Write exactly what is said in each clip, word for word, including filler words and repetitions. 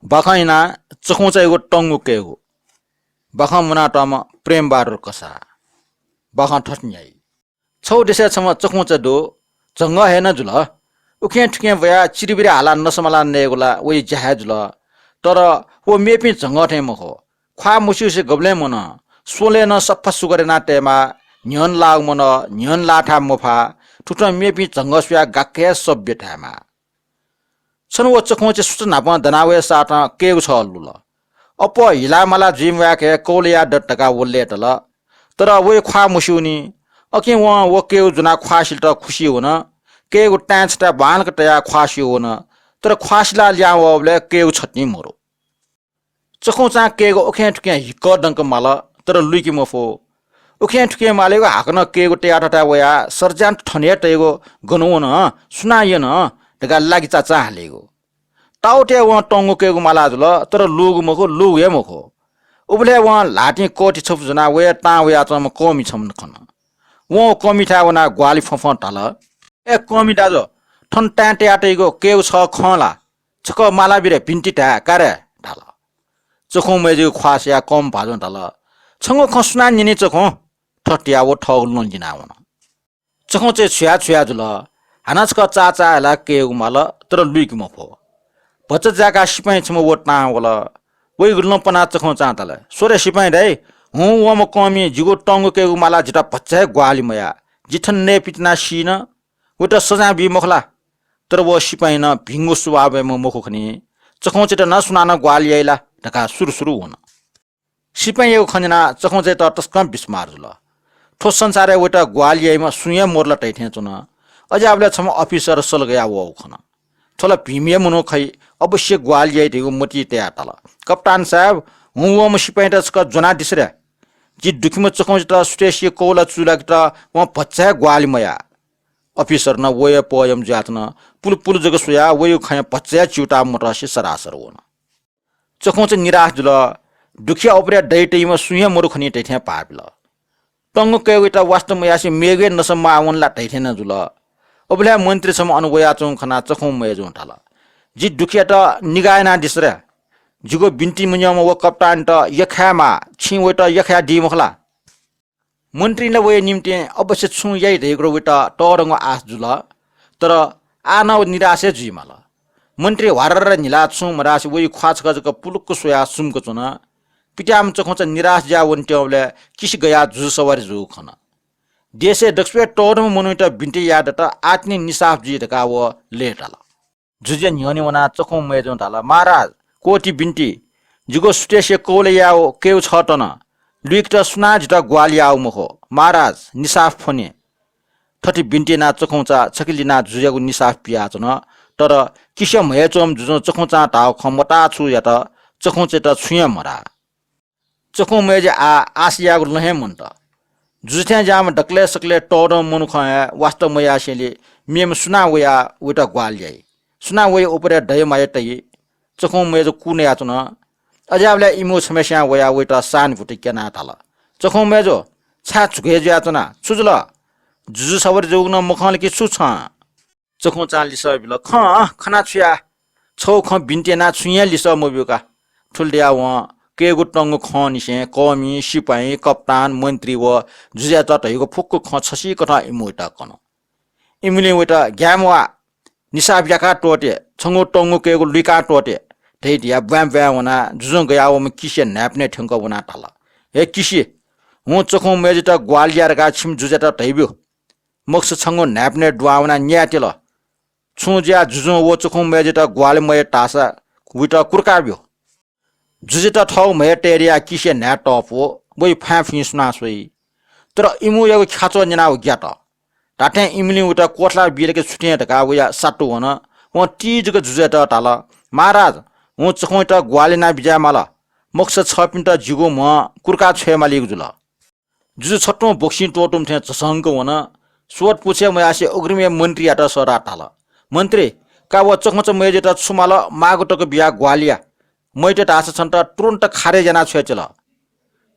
बाखं हिनाः चखुंचायागु तंगु कय्गु। बाखं मुनातःम्ह प्रेमबहादुर कसाः। बाखं थथे न्ह्याइ। छगू देशय् छम्ह चखुंचा दु। झंगः हे नं जुल। उखें थुखें ब्वयाः चिरिबिरि हालाः नसमलाः नयेगु ला वया ज्या हे जुल। तर व मेपिं झंगः थें मखु। ख्वाः मस्यूसे गबलें वन। स्वलय् नं सफा सुग्घर यानाः तयेमाः। न्ह्यःने लाःगु मनः न्ह्यःने लाःथाय् मफाः। थुकथं मेपिं झंगः स्वयाः गाक्क हे सभ्य धायेमाः। छन्हु व चखुंचां सुचा न्हापां दना वये सातं कय्गु छगः लुल। अप्वः हिलाः मालाः जुइ म्वाय्क हे कौलाया दत धकाः व लय्ताल। तर वया ख्वाः मस्यूनि। अकिं वं व कय्गु ज्वनाः ख्वाः सिलेत खुसि वन। कय्गु ताँय् छथाय् बांलाक तयाः ख्वाः स्यू वन। तर ख्वाः सिलाः लिहां वःबलय् कय्गु छतिं मरु। चखुंचां कय्गु उखें थुखें हिक्क दंक माल, तर लुइके मफु। उखें थुखें मालेगु हाकनं कय्गु तयाः थःथाय् वयाः सर्ज्यां थन हे तयेगु गन वन, सुनां यन धकाः लागिचाचां हालेगु। ताउतय् वं तंगु कय्गु मालाः जुल, तर लूगु मखु, लूगु हे मखु। उबलय् वं ल्हातिं कःति छपु ज्वनाः वया तां वयाच्वंम्ह कःमि छम्ह खन। वं व कःमिथाय् वनाः ग्वाहालि फ्वंफ्वं धाल, ए कःमि दाजु, थन ताँय् तयाः तइगु कय्गु छगः खं ला? छकः मालाः बि रे, बिन्ति धाये का रे धाल। चखुं मय्जुया ख्वाः स्वयाः कःमि भाजुं धाल, छंगु खँ सुनां न्यनी चखुं? थथे धयाः व थःगु लँ लिनाः वन। चखुंचां छुया छुया जुल। हानं छकः चाःचाः हिलाः कय्गु माल, तर लुइके मफु। भचा जाय्काः सिपाइँ छम्ह व तां वल। वइगु लँ पनाः चखुंचां धाल, स्व रे सिपाइँ दाइ, हुँ वःम्ह कःमिं जिगु तंगु कय्गु मालाः जितः भचा हे ग्वाहालि मयाः। जि थन नये पितिनाः सी नं। वयात सजाँय बी मखु ला? तर व सिपाइँ नं भिंगु स्वभावयाम्ह मखु खनी। चखुंचायात नं सुनानं ग्वाहालि याइ ला धकाः सुरुसुरु वन। सिपाइँयागु खँ न्यनाः चखुंचायात तसकं बिस्मार जुल। थ्व संसारय् वयात ग्वाहालि याइम्ह सुं हे मरु ला धइथें च्वन। अज्याःबलय् छम्ह अफिसर सल गयाः वःगु खन। थ्व ला भिंम्ह हे मनू खइ, अवश्य ग्वाहालि याइ धइगु मतिइ तयाः धाल, कप्तान साहेब, हुँ वःम्ह सिपाइँयात छकः ज्वनादिसँ रे। जि दुखिम्ह चखुंचायात सुथय् सिया कौला चूलाकेत वं भचा हे ग्वाहालि मयाः। अफिसर नं वया पःयम जुयाच्वन। पुलुपुलु जक स्वयाः वयागु खँय् भचा हे च्यूताः मतसे सरासर वन। चखुंचा निराश जुल। दुखिया उपरय् दइ तइम्ह सुं हे मरु खनी धइथें भाः बिल। तंगु कय्गुयात वास्ता मयासे मेगु हे नसा म्वाः वन ला धइथें नं जुल। उबलय् मन्त्री छम्ह अन वयाच्वंगु खनाः चखुं मय्जुं धाल, जि दुखियात निगाः यानादिसँ रे। जिगु बिन्ति मन्यंम्ह व कप्तानयात यख्खायेमाः, छिं वयात यख्खायादी मखु ला? मन्त्रीं ला वया निंतिं अवश्य छुं याइ धइगु वयात तःधंगु आश जुल, तर आः नं व निराश हे जुइमाल। मन्त्री ह्वारर न्हिलाः छुं मधासे वइ ख्वाः छकः जक पुलुक्क स्वयाः सुम्क च्वन। पित्याम्ह चखुंचा निराश जुयाः वनेत्यंबलय् किसि गयाः जुजु सवारी जूगु खन। देशय् दक्वसिबय् तःधंम्ह मनूयात बिन्ति याये दत, आः तिनि निसाफ जुइ धकाः व लय्ताल। जुजुया न्ह्यःने वनाः चखुं मय्जुं धाल, महाराज, कोटि बिन्ति, जिगु सुथय् सिया कौला याःगु कय्गु छगः तन। लुइकेत सुनां जितः ग्वाहालि याःगु मखु। महाराज, निसाफ फ्वने। थथे बिन्ति यानाः चखुंचा छखे लिनाः जुजुयागु निसाफ पियाच्वन। तर किसि म्हय् च्वंम्ह जुजुं चखुंचां धाःगु खँ मताः छु यात, चखुंचायात छुं हे मधाः। चखुं मय्जुया आः आश यायेगु लँ हे मन्त। जुजु थें ज्याःम्ह दकलय् सकलय् तःधंम्ह मनू खं हे वास्ता मयासेंलि मेम्ह सुनां वयाः वयात ग्वाहालि याइ? सुनां वया उपरय् दया माया तइ? चखुं मय्जु कू नयाच्वन। अज्याःबलय् इमिगु छम्हस्यां वयाः वयात सानभूति क्यनाः धाल, चखुं मय्जु, छाय् झुगय् जुयाच्वना? छु जुल? जुजु सवारी जूगु नं मखंल कि छु छं? चखुंचां लिसः बिल, खँ, खना छु याये? छगू खँ बिन्ति यानाः छुं हे लिसः मब्यू का। थुलि धयाः वं कय्गु तंगु खंनिसें कःमि, सिपाइँ, कप्तान, मन्त्री व जुजुयात धयागु फुक्क खँ छसिकथं इमित कन। इमिलिं वयात ग्याये म्वाः, निसाफ याकाः त्वःते, छंगु तंगु कय्गु लुइकाः त्वःते धयाः ब्वाँय् ब्वाँय् वनाः जुजुं गयावःम्ह किसिया न्हाय्पनय् थ्यंकः वनाः धाल, हे किसि, हुँ चखुं मय्जुयात ग्वाहालि या धकाः छिमि जुजुयात धयाब्यु। मखुसा छंगु न्हाय्पनय् दुहां वनाः न्यायेत्यल। छुं जुयाः जुजुं व चखुं मय्जुयात ग्वाहालि मयात धाःसा वयात कुर्का ब्यु। जुजुयात थःगु म्हय् तये धयाः किसिया न्हाय् तःपु, वइ फाँय् फुइँ सुनां स्वइ? तर इमिगु यागु ख्याच्वः न्यनाः व ग्यात। धात्थें इमिलिं वयात क्वथला बी ला कि छु थें धकाः वया सातु वन। वं ति जक जुजुयात धाल, महाराज, हुँ चखुंयात ग्वाहालि याना बिज्याये माल। मखुसा छःपिन्त जिगु म्ह कुर्का छ्वये मालीगु जुल। जुजु छतुं बोक्सिं त्वःतूम्ह थें झसंक वन। स्वःत पुछें मयासे अग्रिमय् मन्त्रीयात सःताः धाल, मन्त्री, का व चखुंचा मय्जुयात छु माल माःगु तक बियाः ग्वाहालि या। मयात धाःसा छन्त तुरुन्त खारेज यानाः छ्वयेत्यल।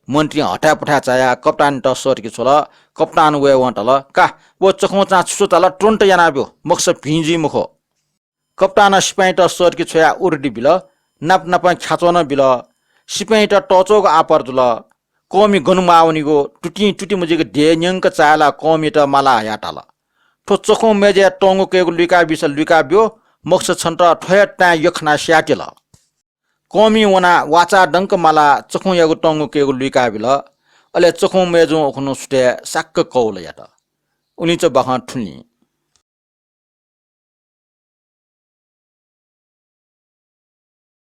मन्त्रीं हथाय् पथाय् झायाः कप्तानयात सःतके छ्वल। कप्तान वयेवं धाल, का, व चखुंचां छु छु धाल तुरुन्त यानाब्यु, मखुसा भिं जुइ मखु। कप्तानं सिपाइँत सःतके छ्वयाः उरुटी बिल। नाप नापं ख्याच्वः नं बिल। सिपाइँयात तःच्वःगु आपत जुल। कःमि गन माः वनीगु तुतिं तुति मजुइक देय् न्यंक चाःहिलाः कःमियात माला हयाः धाल, थ्व चखुं मेजय् तंगु कयेगु लुइका बीसा लुइका ब्यु, मखुसा छन्त थ्व हे ताँय् यख्खानाः स्यायेत्यल। कःमिं वनाः वाचाः दंक मालाः चखुंयागु तंगु कयेगु लुइका बिल। अले चखुं मय्जुं उखुन्हु सुथय् साक्क कौल यात। उलिंचा बाखं थुलि।